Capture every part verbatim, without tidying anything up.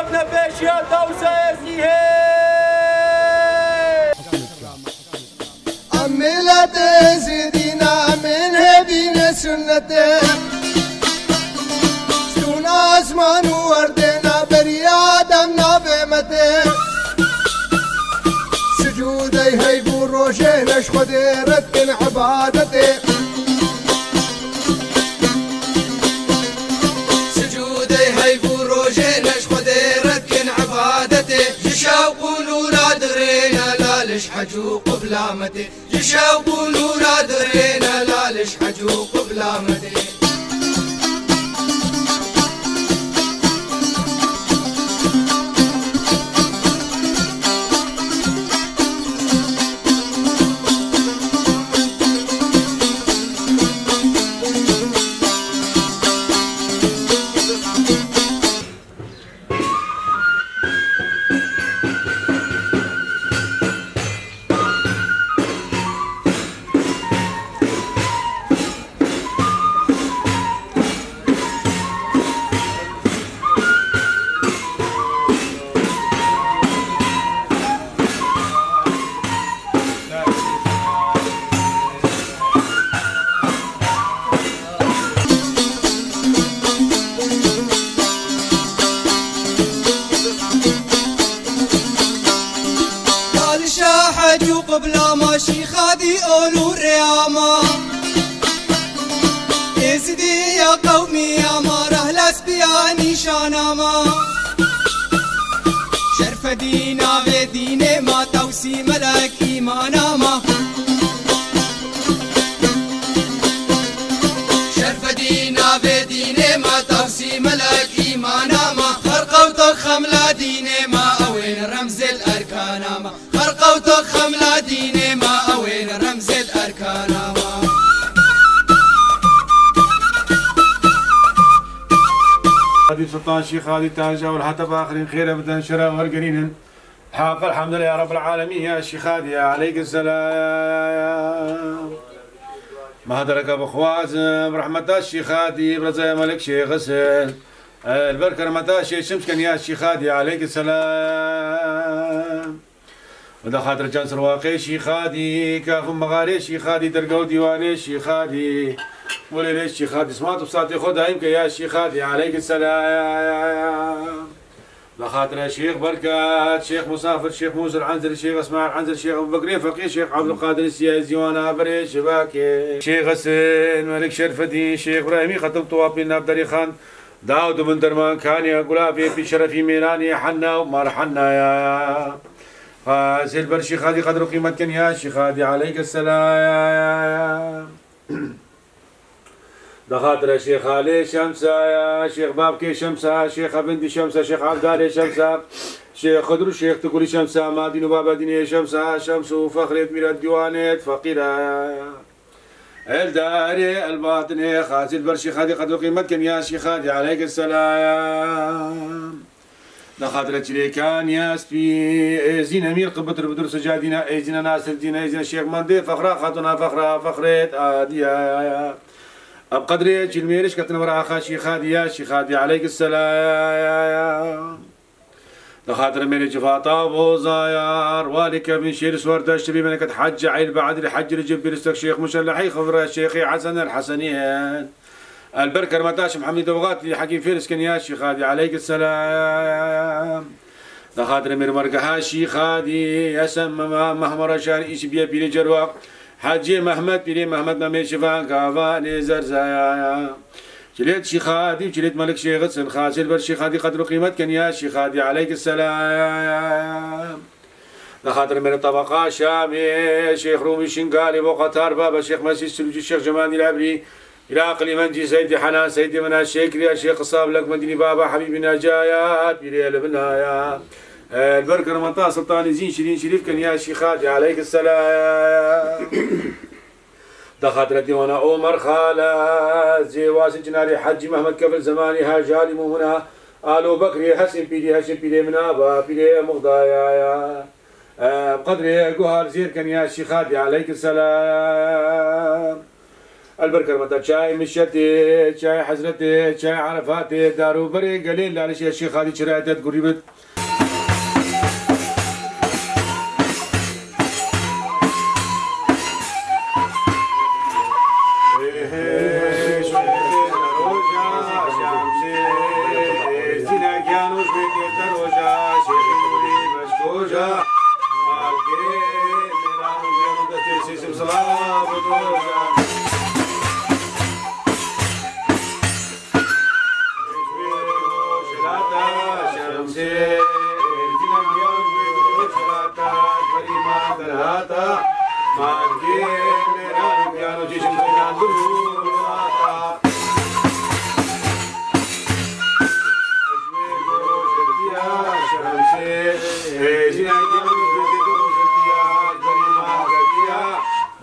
Em ne pêşiya Tawusê Êzidî hê. Em miletê Êzidî ne, em ên hêvî ne sunnetê. Stûna esman û erdê ne, beriya dem navê me tê. Sicûdey heyv û rojê ne ji Xwedê red kin ibadetê. Sicûdey heyv û rojê ne ji Xwedê red kin ibadetê. Ji şewq û nûra dirêne lal ji hec û qibla me tê. Ji şewq û nûra dirêne lal ji hec û qibla me tê. Padişa hec û qibla ma, Şîxadî ol û rêya ma. Êzidiya qewmiya ma, rehla spiya nîşana ma. Şerfedî navê dînê ma, Tewsî melek îmana ma. Şerfedî navê dînê ma, Tewsî melek îmana ma. Xerqewto xemla dînê ma, ew ên remzê l erkana ma. Xerqewto xemla dînê ma, ew ên remzê l erkana ma. Xadî Sultan Şîxadî taja û heta bi axirîn xêre bidin, şera wergerînin. Haq elhamdülillah ya Rabbil alemin ya Şîxadî aleyhisselam. Ma dereke bixwazim, rehmeta Şîxadî, bi rezaya Melik Şêx Hisin. Li ber kermeta Şêx Şems ken ya Şîxadî aleyhisselam. Bi da xatir çend serwaqê Şîxadî, kaf û mexarê Şîxadî, dergah û dîwanê Şîxadî, welêlê Şîxadî, simat û satê xwe daîm ke ya Şîxadî aleyhisselam. Bi xatira Şêx Berkat, Şêx Musafir, Şêx Mûsir Enzir, Şêx Esmaîl Enzir, Şêx Ebû Bekrê Feqîr, Şêx Ebdulqadir Siyayî, Zîwana Berê Şibakê, Şêx Hisin, Melik Şerfedîn, Şêx Brahîmî, Xetim Tuwapî, Navderî Xan, Dawd û bin Derman, Kaniya Gulabê, Pîr Şerefî Mêranê, Henna û Mar Hennaya. Xasê li ber Şîxadî qedr û qîmet ken ya Şîxadî aleyhisselam. Bi xatira Şêx Halê Şemsa ya, Şêx Babkê Şemsa, Şêx Evindî Şemsa, Şêx Evdarê Şemsa, Şêx Xidr û Şêx Tikulî Şemsa, Madîn û Babedînê Şemsa, Şems û Fexrêt Mîret Dîwanêt Feqîra. El darê el batinê, xasî li ber Şîxadî qedr û qîmet ken ya Şîxadî aleyhisselam. Di xatira çirêkan ya spî, Êzîn Emîr, Qibitir Bidur, Sicadîna, Êzîna Nasirdîna, Êzîna Şêx Mendê, Fexra Xatûna, Fexra Fexrêt Adiya. Ev qedrê çilmêriş ketine wer axa Şîxadî ya, Şîxadî aleyhisselam. Di xatira mêrê civata bozayar, walî kevin şêr suwer deştibî meneket Hecc Eîl Be'dî, Hecc Receb Biristek, Şêx Muşellehî Xivre, Şêxî Hesen el Heseniyen. El ber kermeta Şêx Hemîd Ewxatî Hekîm Fêris ken ya Şîxadî aleyhisselam. Di xatirê mêrmergeha Şîxadî, Hesen Mema, Mehmera Şar, Îsbiye Pîrê Cerwa, Hecê Mehmet Pîrê Mehmet Memê Şivan Kavanê Zerzaya. Çilêt Şîxadî û Çilêt Melik Şêx Hisin, xasê li ber Şîxadî qedr û qîmet ken ya Şîxadî aleyhisselam. Bi xatir mêrê tebeqa Şamê, Şêx Rûmî Şingalê, bo Qatar Baba, Şêx Mesîd Silûcî, Şêx Cemadîl Ebrî, Îraqlî Mencî, Seydî Henan, Seydî Mina, Şêkriya, Şêx Qisab, Lek Medînî Baba, Hebîbî Necaya, Pîrê Elbinaya. Li ber kermeta Sultanî Zîn Şirîn Şirîf ken ya Şîxadî aleyhisselam. Di xatira dîwana Omer Xala, Zêwasî Çinarî Hecî Mehmet Kefil Zemanî Hecî Alî Mûmina, Alo Bekrî Hesîn Pîrî Hesîn Pîrê Minaba Pîrê Muxdaya ya. Em qedrê guhar zêr ken ya Şîxadî aleyhisselam. Elber kermeta çay Mişetê, çay Hezretê, çay Erefatê, dar û berê gelê Lalişê Şêx Hadî çirayet et gurî bit.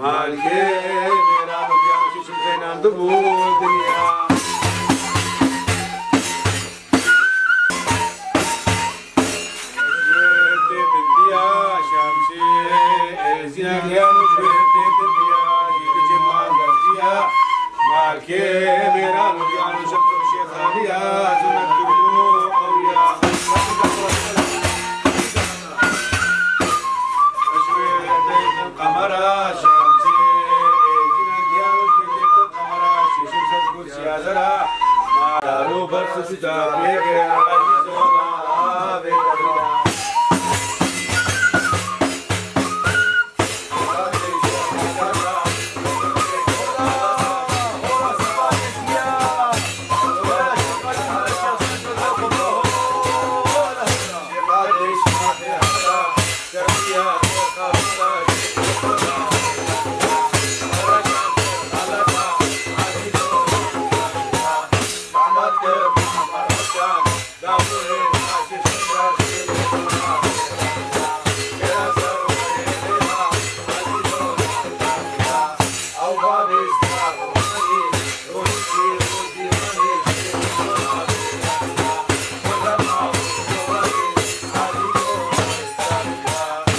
Malkê mêran û piyanê çi çimxênandibû dinya. Tê diya Şemsê, êzîna giyan û tê diya, jî diçe mangestiya. Malkê mêran û piyanê Şemsê Şêxaniya, zunet kurdû ew ya.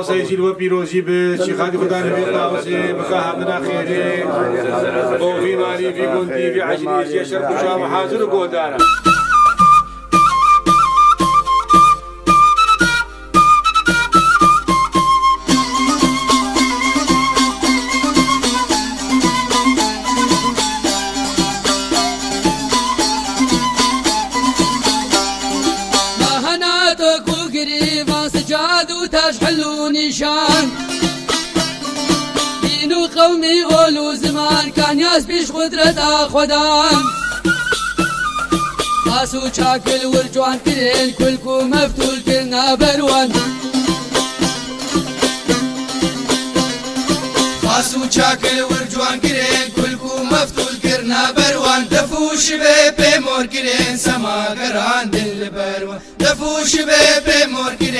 Seyî jî li we pîrozî bi, şîxadî Xuda nivê tawsê, bika hatina xêrê. Bo vî malî, vî gundî, vî eşîrê jî şer xweşa me hazir û guhdar e. Mahana to ku girîvan sicad û taş hil û nîşan. Dîn û qewmî ol û ziman, kanyaz pîş qudreta Xwedan. Xas û çakil wir ciwan kirin, kulk û meftûl kirina ber wan. Xas û çakil wir ciwan kirin, kulk û meftûl kirina ber wan. Def û şibê pê mor kirin, sema geran din li ber wan. Def û şibê pê